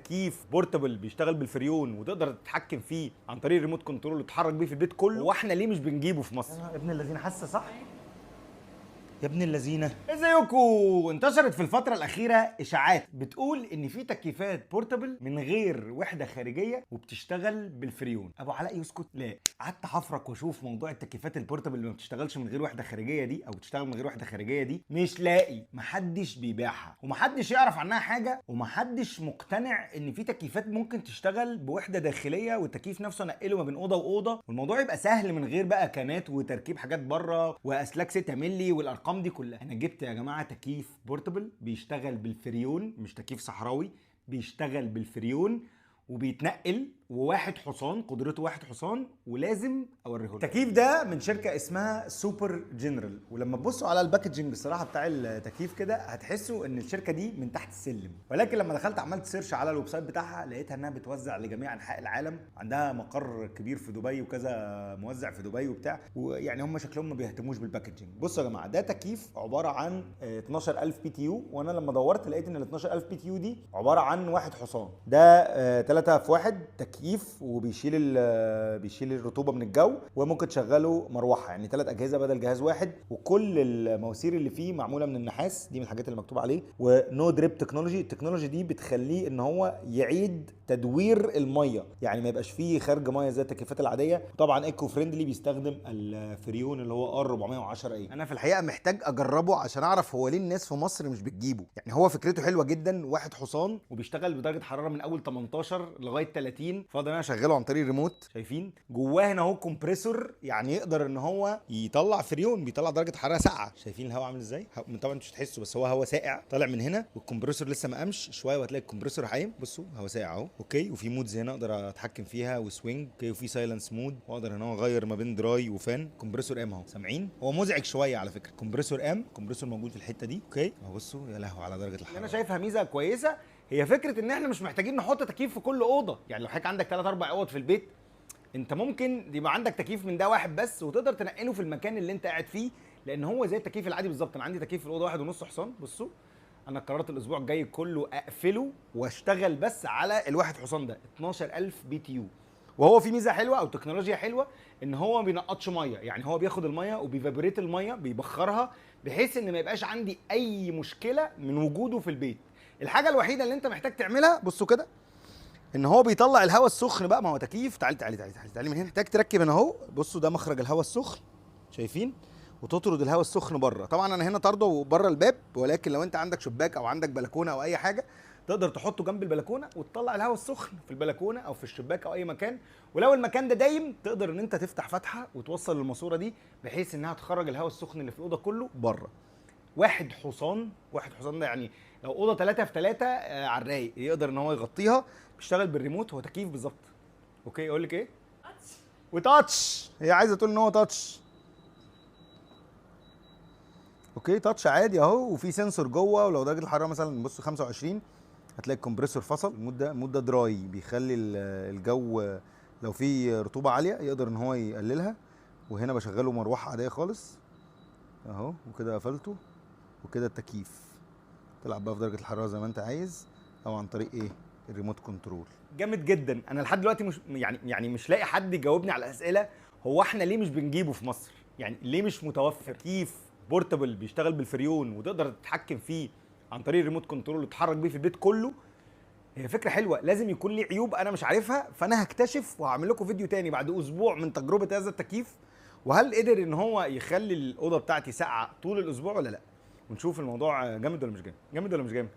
تكييف portable بيشتغل بالفريون وتقدر تتحكم فيه عن طريق ال remote control وتتحرك بيه في البيت كله، واحنا ليه مش بنجيبه في مصر؟ يا ابن اللذينه، حاسه صح؟ يا ابن اللذينه. ازيكم؟ انتشرت في الفترة الاخيرة اشاعات بتقول ان في تكييفات portable من غير وحده خارجية وبتشتغل بالفريون. ابو علاء يسكت؟ لا، قعدت حفرك واشوف موضوع التكييفات ال portable اللي ما بتشتغلش من غير وحده خارجية دي او بتشتغل من غير وحده خارجية دي، مش لاقي، محدش بيبيعها ومحدش يعرف عنها حاجة، ومحدش مقتنع ان في تكييفات ممكن تشتغل بوحده داخلية والتكييف نفسه نقله ما بين اوضة واوضه، والموضوع يبقى سهل من غير بقى كانات وتركيب حاجات بره واسلاك 6 مللي والارقام دي كلها. انا جبت يا جماعة تكييف portable بيشتغل بالفريون، مش تكييف صحراوي، بيشتغل بالفريون وبيتنقل، وواحد حصان، قدرته واحد حصان، ولازم اوريه لكم. التكييف ده من شركة اسمها Super General، ولما تبصوا على ال packaging الصراحة بتاع التكييف كده هتحسوا ان الشركة دي من تحت السلم، ولكن لما دخلت عملت search على ال website بتاعها لقيتها انها بتوزع لجميع انحاء العالم، عندها مقر كبير في دبي وكذا موزع في دبي وبتاع، ويعني هم شكلهم ما بيهتموش بال packaging. بصوا يا جماعة، ده تكييف عبارة عن 12000 BTU، وانا لما دورت لقيت ان ال 12000 BTU دي عبارة عن واحد حصان. ده 3 في 1 تكييف، وبيشيل بيشيل الرطوبة من الجو، وممكن تشغله مروحة، يعني 3 اجهزة بدل جهاز واحد، وكل المواسير اللي فيه معمولة من النحاس، دي من الحاجات اللي مكتوب عليه، و no drip technology. ال technology دي بتخليه ان هو يعيد تدوير المية، يعني ما يبقاش فيه خارج مية زي التكييفات العادية. طبعا eco friendly، بيستخدم الفريون اللي هو R410 A. انا في الحقيقة محتاج اجربه عشان اعرف هو ليه الناس في مصر مش بتجيبه. يعني هو فكرته حلوة جدا، واحد حصان وبيشتغل بدرجة حرارة من اول 18 لغاية 30، فاضل انا اشغله عن طريق الريموت. شايفين جواه هنا اهو compressor، يعني يقدر ان هو يطلع فريون، بيطلع درجه حرارة ساقعه. شايفين الهواء عامل ازاي؟ طبعا انتوا مش هتحسوا، بس هو هواء ساقع طالع من هنا، وال compressor لسه ما قامش شوية وهتلاقي ال compressor قايم. بصوا هواء ساقع اهو. okay، وفي modes هنا اقدر اتحكم فيها، و swing، okay، وفي silence mode، واقدر هنا اغير ما بين dry و fan. compressor قام اهو، سامعين؟ هو مزعج شوية على فكرة. compressor قام، compressor موجود في الحتة دي. okay اهو، بصوا يا لهوي على درجه الحرارة. انا شايفها ميزة كويسة، هي فكرة ان احنا مش محتاجين نحط تكييف في كل اوضة. يعني لو حضرتك عندك 3 4 اوض في البيت، انت ممكن يبقى عندك تكييف من ده واحد بس، وتقدر تنقله في المكان اللي انت قاعد فيه، لان هو زي التكييف العادي بالظبط. انا عندي تكييف في الاوضة 1.5 حصان. بصوا انا قررت الاسبوع الجاي كله اقفله واشتغل بس على الواحد حصان ده 12000 BTU. وهو في ميزة حلوة او تكنولوجيا حلوة، ان هو ما بينقطش مية، يعني هو بياخد المية وبي evaporate المية، بيبخرها، بحيث ان ما يبقاش عندي اي مشكلة من وجوده في البيت. الحاجة الوحيدة اللي انت محتاج تعملها، بصوا كده، ان هو بيطلع الهواء السخن بقى، ما هو تكييف. تعالي تعالي تعالي تعالي تعالي من هنا، محتاج تركب هنا اهو. بصوا ده مخرج الهواء السخن، شايفين؟ وتطرد الهواء السخن بره. طبعا انا هنا طرده بره الباب، ولكن لو انت عندك شباك او عندك بلكونة او اي حاجة تقدر تحطه جنب البلكونه وتطلع الهواء السخن في البلكونه او في الشباك او اي مكان. ولو المكان ده دايم تقدر ان انت تفتح فتحه وتوصل الماسورة دي بحيث انها تخرج الهواء السخن اللي في الاوضة كله بره. واحد حصان، واحد حصان ده يعني لو اوضة 3 في 3 على الرايق يقدر ان هو يغطيها. بيشتغل بالريموت، هو تكييف بالظبط. okay، اقول لك ايه؟ و touch، هي عايزه تقول ان هو touch. okay، touch عادي اهو، وفي sensor جوه، ولو درجه الحرارة مثلا بصوا 25 هتلاقي ال compressor فصل. ال mode ده، ال mode ده dry، بيخلي الجو لو في رطوبة عالية يقدر ان هو يقللها. وهنا بشغله مروحة عادية خالص اهو، وكده قفلته، وكده التكييف تلعب بقى في درجه الحرارة زي ما انت عايز، او عن طريق ايه؟ ال remote control. جامد جدا. انا لحد دلوقتي مش يعني مش لاقي حد يجاوبني على الاسئلة، هو احنا ليه مش بنجيبه في مصر؟ يعني ليه مش متوفر تكييف portable بيشتغل بالفريون وتقدر تتحكم فيه عن طريق ال remote control وتتحرك بيه في البيت كله؟ هي فكرة حلوة، لازم يكون ليه عيوب انا مش عارفها، فانا هكتشف وهعمل لكم فيديو تاني بعد اسبوع من تجربه هذا التكييف، وهل قدر ان هو يخلي الاوضة بتاعتي ساقعه طول الاسبوع ولا لا، ونشوف الموضوع جامد ولا مش جامد. جامد ولا مش جامد؟